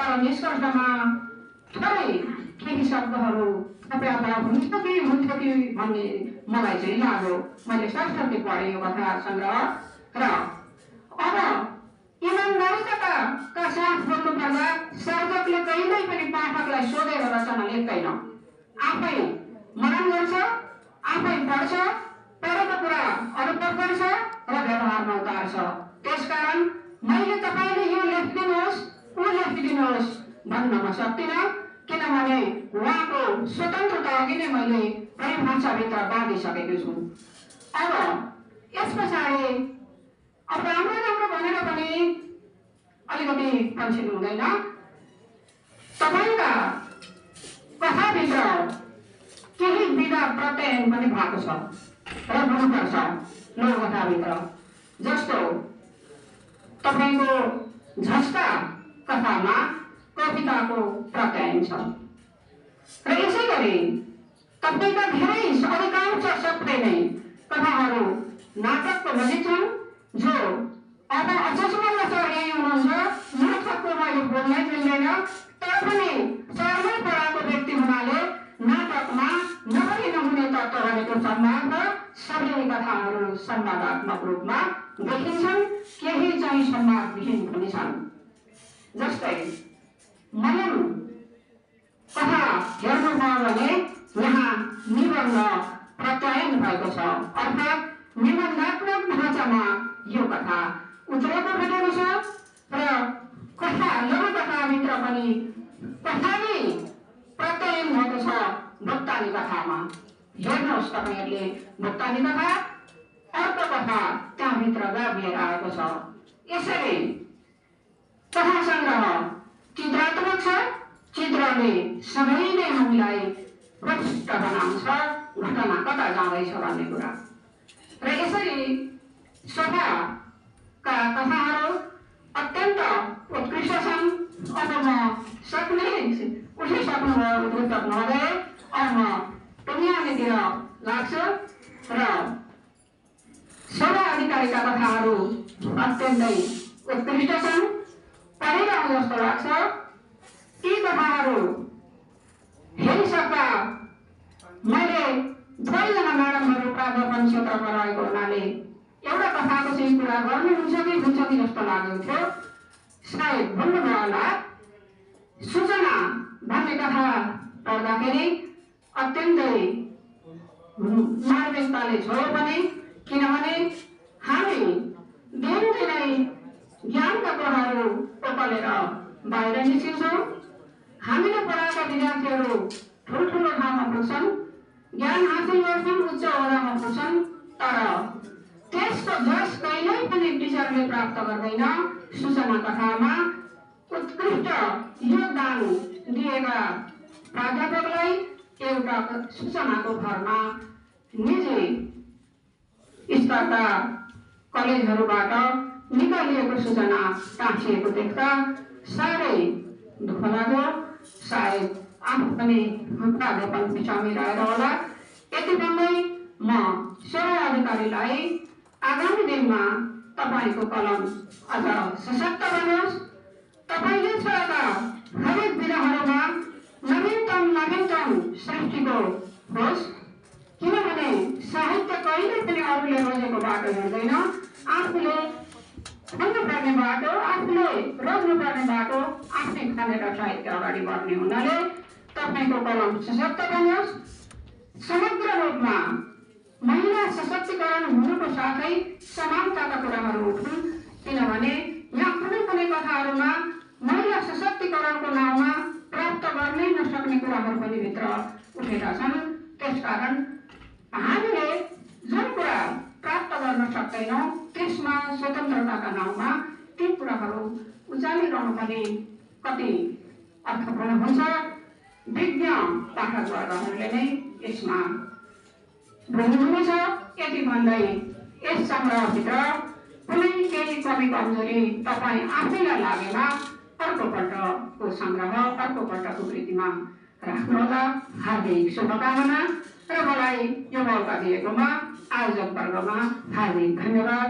तर निष्कर्षमा थोरै केही शब्दहरू तपाईँहरूलाई हुन्थ्यो कि भन्ने मलाई चाहिँ लाग्यो। मैले सरस्वती पढेँ यो कथा सङ्ग्रह र अब इमान्दारिताका साथ बोल्नुपर्दा सर्जकले कहिल्यै पनि पाठकलाई सोधेर रचना लेख्दैन। आफै मनन गर्छ, आफै पढ्छ, पढेको कुरा अनुभव गर्छ र व्यवहारमा उतार्छ। त्यसकारण मैले तपाईँले यो लेखिदिनुहोस् ऊ लेखिदिनुहोस् भन्न म सक्दिनँ, किनभने उहाँको स्वतन्त्रता अघि नै मैले परिभाषाभित्र बाँधिसकेको छु। अब यस पछाडि अब राम्रो भनेर पनि अलिकति पन्छिनु हुँदैन। तपाईँका कथाभित्र केही विधा प्रत्ययन पनि भएको छ र हुनुपर्छ लोककथाभित्र। जस्तो तपाईँको झस्ता कथामा कविताको प्रत्ययन छ र यसै गरी तपाईँका धेरै अधिकांश सबै नै कथाहरू नाटकको नजिक छन्, जो अब अचस्मल्ल सर यही हुनुहुन्छ। नाटकको मैले बोल्नै मिल्दैन, तैपनि सरमै पढाएको व्यक्ति हुनाले नाटकमा नहुने तत्त्व भनेको संवाद र सबै कथाहरू संवादात्मक रूपमा देखिन्छन्, केही चाहिँ संवादविहीन पनि छन्। जस्तै मनन कथा हेर्नुभयो भने यहाँ निबन्ध प्रत्ययन भएको छ, अर्थात् निबन्धात्मक ढाँचामा यो कथा उत्रको भेटेको छ र कथा लघुकथाभित्र पनि कथाले प्रत्ययन भएको छ भक्तानी कथामा। हेर्नुहोस् तपाईँहरूले भक्तानी कथा, अर्को कथा त्यहाँभित्र गाभिएर आएको छ। यसरी कथा सङ्ग्रह चित्रात्मक छ, चित्रले सबै नै हामीलाई प्रविष्ट बनाउँछ घटना कता जाँदैछ भन्ने कुरा। र यसरी सभाका कथाहरू अत्यन्त उत्कृष्ट छन्। अब म उठिसक्नुभयो उद्घोषक महोदय, अब म टुङ्ग्याउनेतिर लाग्छु र सभा अधिकारीका कथाहरू अत्यन्तै उत्कृष्ट छन्, पढिरहँ जस्तो लाग्छ। यी कथाहरू हेरिसक्दा मैले दुवैजना म्याडमहरू प्राध्यापन क्षेत्रमा रहेको हुनाले एउटा कथाको चाहिँ कुरा गर्नुहुन्छ कि जस्तो लागेको थियो। सायद भन्नुभयो होला। सूचना भन्ने कथा पढ्दाखेरि अत्यन्तै मार्मिकताले छोयो पनि, किनभने हामी दिनदिनै ज्ञानका कुराहरू ओकलेर बाहिर निस्किन्छौँ। हामीले पढाएका विद्यार्थीहरू ठुल्ठुलो ठाउँमा पुग्छन्, ज्ञान हासिल गर्छन्, उच्च ओहदामा पुग्छन्, तर त्यसको जस कहिल्यै पनि टिचरले प्राप्त गर्दैन। सूचना कथामा उत्कृष्ट योगदान दिएका प्राध्यापकलाई एउटा सूचनाको भरमा निजी स्तरका कलेजहरूबाट निकालिएको सूचना टाँसिएको देख्दा साह्रै दुःख लाग्यो। सायद आफू पनि प्राध्यापन बिचमी रहेर होला। यति भन्दै म सेवा अधिकारीलाई आगामी दिनमा तपाईँको कलम अझ सशक्त बनोस्, तपाईँले छोएका हरेक विधाहरूमा नवीनतम सृष्टिको होस्, किनभने साहित्य कहिले पनि अरूले रोजेको बाटो हिँड्दैन। आफूले खोज्नुपर्ने बाटो, आफूले रोज्नुपर्ने बाटो आफ्नै खनेर साहित्य अगाडि बढ्ने हुनाले तपाईँको कलम सशक्त बनोस्। समग्र रूपमा महिला सशक्तिकरण हुनुको साथै समानताका कुराहरू उठुन्, किनभने यहाँ कुनै कथाहरूमा महिला सशक्तिकरणको नाउँमा प्राप्त गर्नै नसक्ने कुराहरू पनि भित्र उठेका छन्। त्यसकारण हामीले जुन कुरा प्राप्त गर्न सक्दैनौँ त्यसमा स्वतन्त्रताका नाउँमा ती कुराहरू उचालिरहनु पनि कति अर्थपूर्ण हुन्छ। विज्ञ पाठकवर्गहरूले नै यसमा बुझ्नुहुनेछ। यति भन्दै यस सङ्ग्रहभित्र कुनै केही कमी कमजोरी तपाईँ आफैलाई लागेमा अर्कोपल्टको सङ्ग्रह अर्कोपल्टको कृतिमा राख्नुहोला। हार्दिक शुभकामना र मलाई यो मौका दिएकोमा आयोजक वर्गमा हार्दिक धन्यवाद।